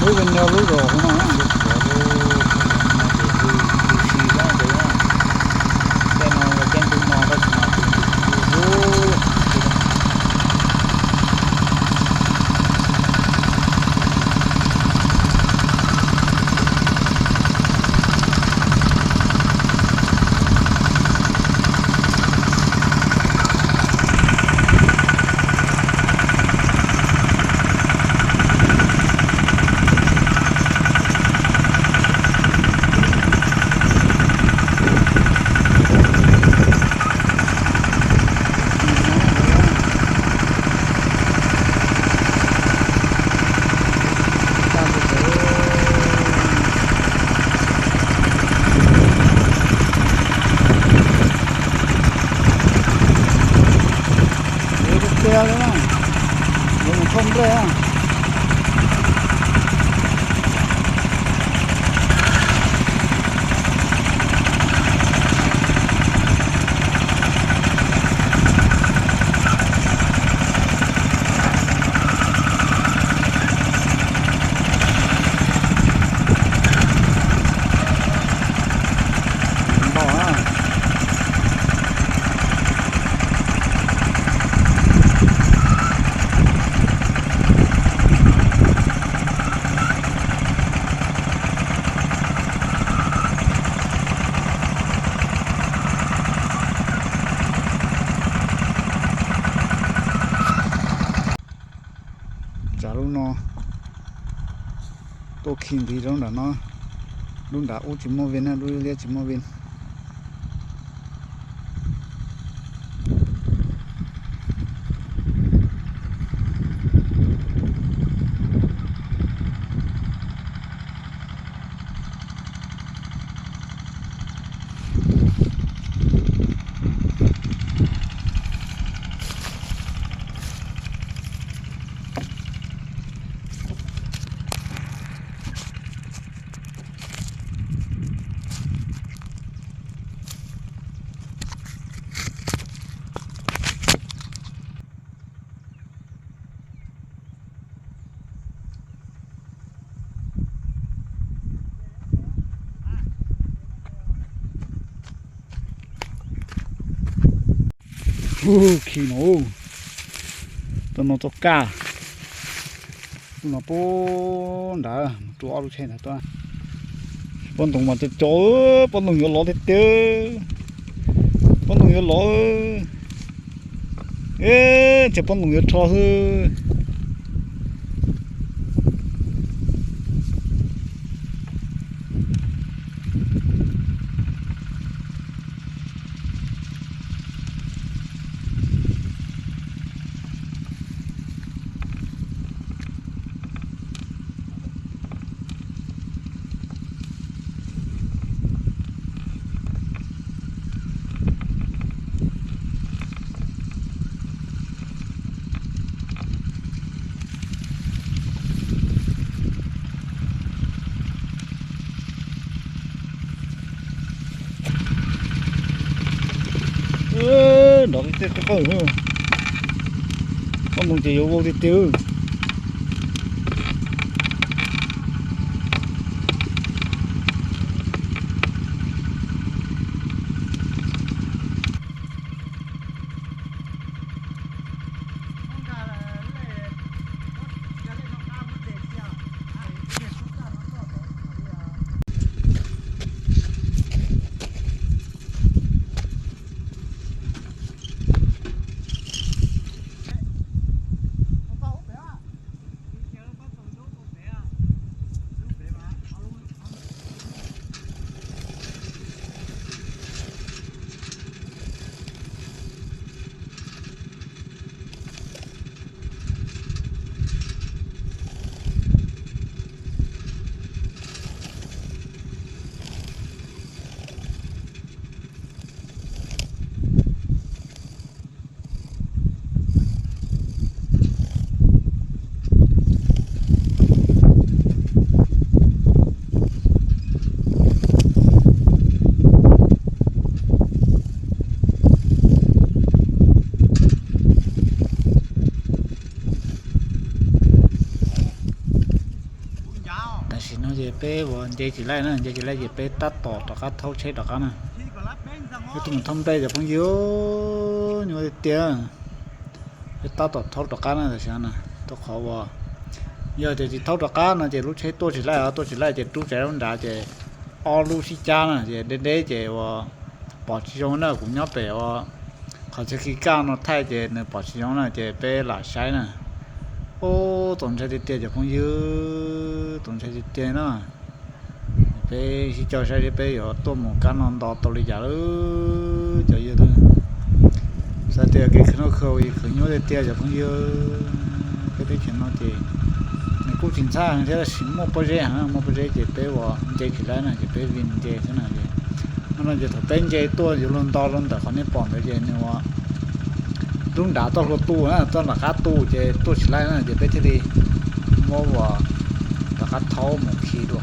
Lub video lub zos no, ces no yog keeb ntug no tab sis mas kuv tus hlub. Yuav tua li na, yuav mus thauj nplej na. Npau na. Tsam lub no tuaj khi ntxiv rau nram no, lub nram ub tsis muaj vij na, lub liab tsis muaj vij. Ub, khi no, tus no txoj kaj, tus no puag nrad mus rau ob lub tsheb ntawd tuaj. Pob ntoo mas cov cov, pob ntoo yuav lov tiag tiag, pob ntoo yuav lov, ces pob ntoo yuav rho xwb. Nrov tiag tiag qawj qawj, koj mus ces yuav vau tiag tiag. Peb uas nce tsis laij na, nce tsis laij ces peb tab tom rov qab thaub tsheb rov qab na. Peb tuaj mus thauj nplej cov phooj ywg, nyuaj tiag tiag. Peb tab tom thaub rov qab na, tam sim no na, rau qhov uas yog tias tsis thaub rov qab no ces lub tsheb tuaj tsis laij, tuaj tsis laij ces rub tsav rau nrad ces ob lub sib cab na ces deb deb ces uas pom tsis zoo na. Kuv nyob pem uas qhov chaw khi kaj no thaij ces nws pom tsis zoo na ces peb lam saib na. Ub, txaus ntshai tiag tiag cov phooj ywg, txaus ntshai tiag tiag na. Peb sib caug saib seb peb yuav tuaj mus kab no nto tau li cas lawm cov yawg. Xav tias kev khwv noj khwv haus khwv nyuaj tiag tiag cov phooj ywg. Peb teb chaws no ces nws kuj tsis ntxhab heev thiab tab sis muaj pob zeb heev, muaj pob zeb ces peb uas nce tsis laij na ces peb vim nce xwb na. Hnub no ces thaum peb nce tuaj yuav luag nto rau ntawm qhov nej pom ntawd ces nws ua rub nrad toj hlua tu na, toj nram qab tu ces tuaj tsis laij na ces peb thiaj li muab uas rov qab thaub mus khi dua,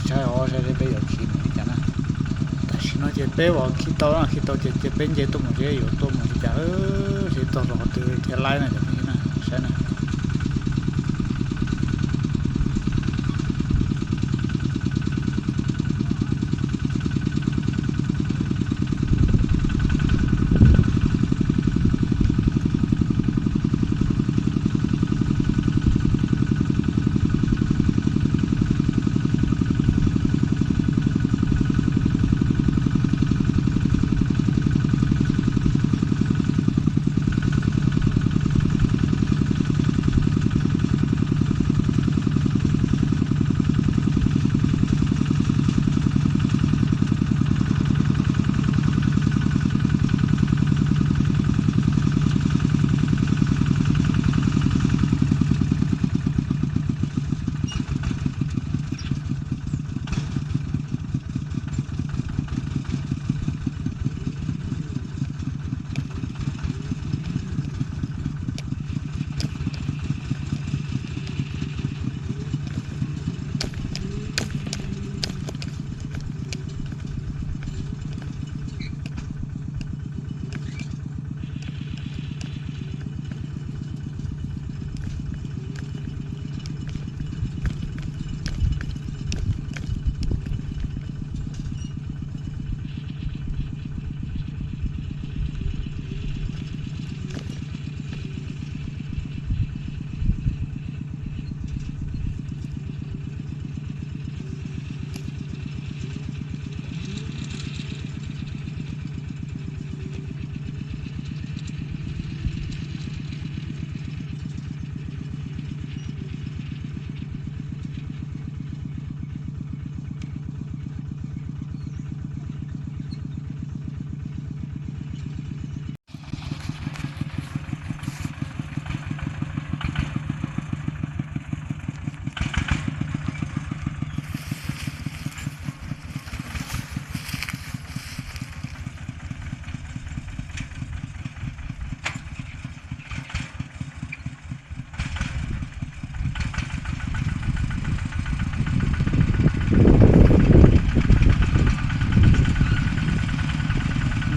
saib ob saib seb peb yuav khi mus li cas na. Tam sim no ces peb uas khi tau na, khi tau ces peb nce tuaj mus seb yuav tuaj mus li cas, seb txog rau qhov twg thiaj laij na cov phooj ywg na, saib na.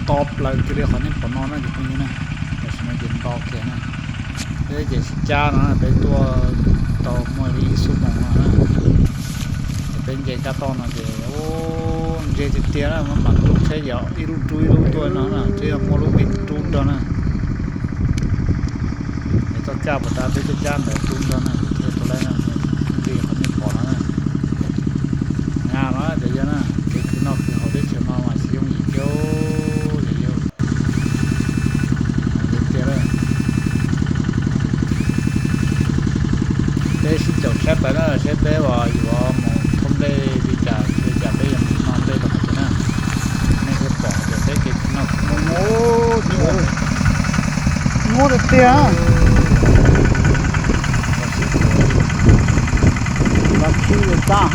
Nto plaws kiag li qhov nej pom no na cov phooj ywg na. Tam sim no ces nto kiag na. Peb ces sib cab no peb tuaj tau muaj li ib xuab moos no na. Ces peb nce kab toj no ces ub, ntseg tiag tiag na, maj mam rub tsheb yog ib lub rub ib lub tuaj no na, twb yog muaj lub me rub nrog na. Es txoj kaj puas tas peb cab cab ntawd rub nrog na, thiaj tau laij na, li qhov nej pom no na. Nyab no cov yawg na, kev khwv noj khwv haus teb chaws no mas tsis yooj yim kiag cov yawg. Tiag tiag. Peb sib caum saib plaws na, saib peb uas yuav mus thauj nplej li cas, li cas peb yuav mus noj nplej rau qhov twg na. Nej thiaj pom tias peb kev khwv noj khwv haus nyuaj tiag tiag. Los khib li tab.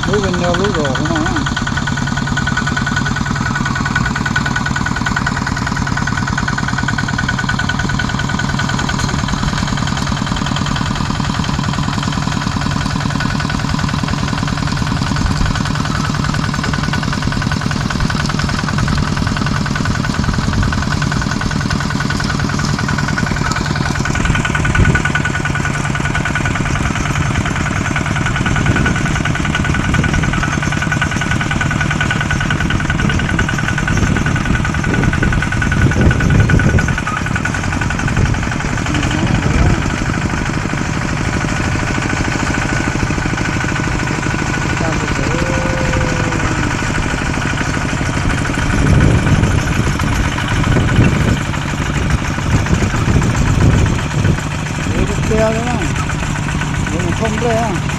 Lub video lub rau no. Ua